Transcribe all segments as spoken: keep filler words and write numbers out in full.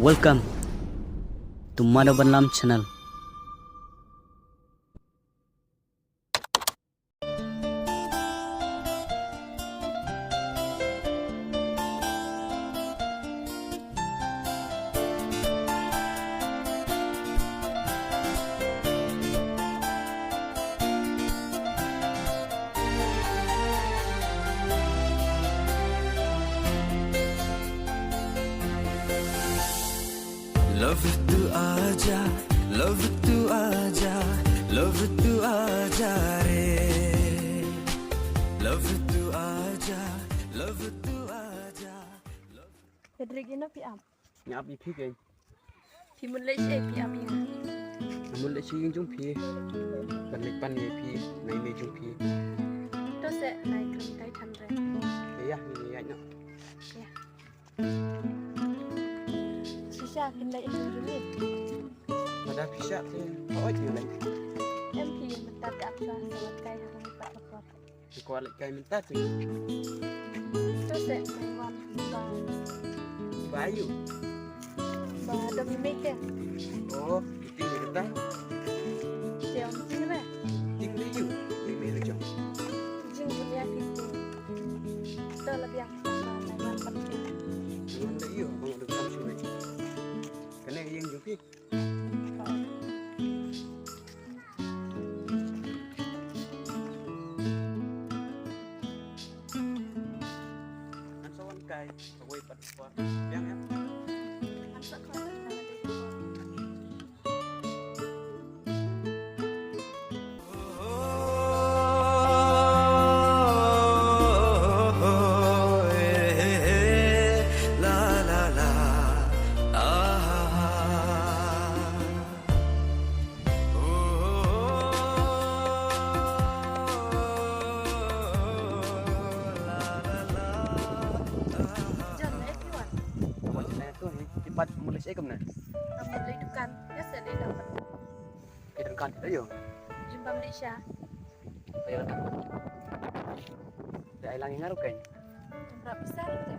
Welcome to Madhav Banlam channel. Love tu aja, love tu aja, love tu aja re. Love tu aja, love tu aja. Pedri gino pi am. Ngap i phi keng. Phi mun leh shi phi am ing. Mun leh shi ing jong phi. Ban leh pan ngi phi, nai me jong phi. To se nai kram kai tham re. Ya, ni ya no. Ya. Shisha phin leh ing jong ni. Mada phi sha phi. Oi ni leh. Em phi mata ka apsa sa kai ha ni pa pa. Ko leh kai mynta tu. To se wan ba. Ba yu. Ba dom me ke. Oh, iti mynta. Te ong ting re. Ting re yu. Ye me le jong. Jing dunia ki ting. To la biang ba na wan pat. Wan le yu, bang du kam shu. Kane ïing jong phi. Ngan sa wan kai, sa wei pat por. Biang ya. Ngan sa kai. Wan jin ai tu hi, ki pat mulai sha kumne. Kam mulai dukan, ya sa dei dapat. Ki dukan kita yo. Jin bam dei sha. Ayo. Dei ai lang ngar kan. Berapa besar tu?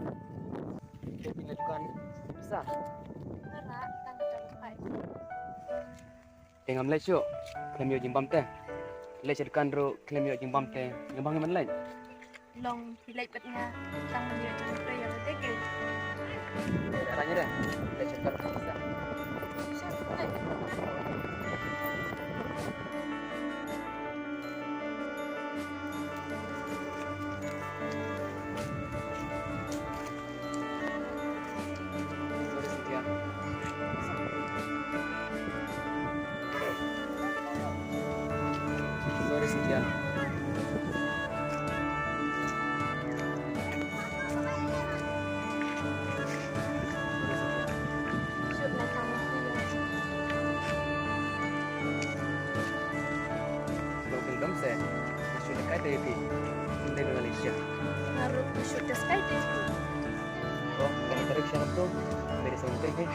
Kita punya dukan besar. Nara, tang kita bukai. Te ngam leit shuh, khlem ïoh jingbam te. Leit sha dukan ruh khlem ïoh jingbam te. Ngam bang man leit. Long phi leit bad nga, tang man ïoh jingbam te ïa lade ke. Te da rang ïa da. Leit sha dukan ruh sa. Sha dukan. Sorry, Cynthia. Sorry, Cynthia. Lo kengkam se, masuk dekat dari pi. Dari Malaysia. Baru masuk dekat dari pi. Oh, kalau tarik siapa tu? Dari Saudi ke?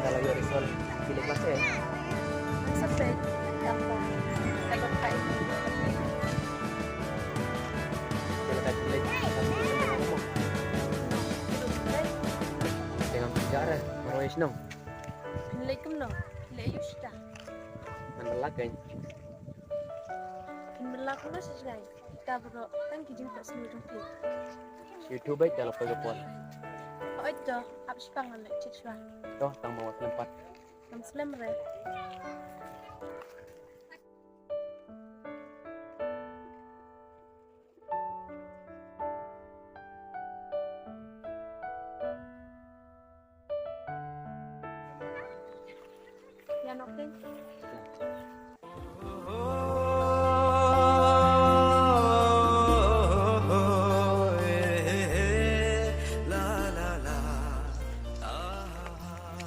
Kalau ïoh result, pilih kelas eh. Sampai gampang. Kalau tak ini. Kalau tak pilih, jangan bicara, baru es nong. Pilih kem nong, pilih yus dah. Mana lagi? Pilih aku masih jai. Kita bro, tang ki jingpyrsad jong phi. Shu tu beit da la poi ka por. Hooid to, ap shipang ngan leit shuwa. To, tang ba wat lem pat. Ngam slem re. Ïa, nok ding.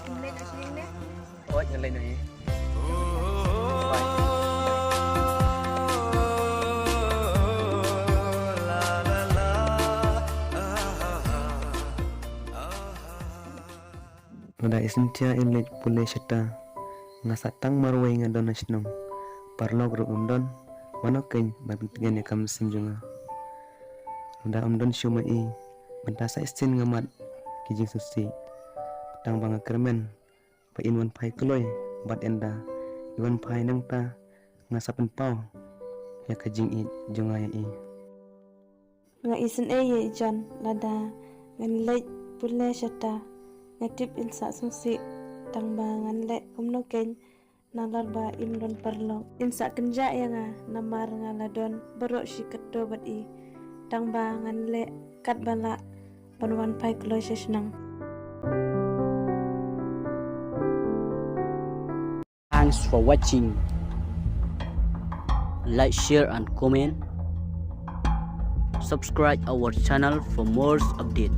Ym leit na shnong ne? Oi, ngan leit na hi. Bye. Lada i Cynthia im leit pule shata, nga sah tang marwei nga don ha shnong. Paralok ruh ngam don, Mano kein ba pyntngen ïa ka mynsiem jong nga. Lada ym don shuh ma i, mynta sa shisien nga mad ki jingsngewsih. Tang ba nga kyrmen ba in wan phai kloi bad ynda i wan phai nangta nga sa pynpaw ïa ka jingïeit jong nga ïa i. Nga isynei ïa i John lada ngan leit pule shata. Nga tip in sa sngewsih tang ba ngan leh kumno kein nalor ba im don paralok. In sa kynjah ïa nga namar nga la don baroh shi katto bad i. Tang ba ngan leh katba lah ban wan phai kloi sha shnong. Thanks for watching. Like, share and comment. Subscribe our channel for more update.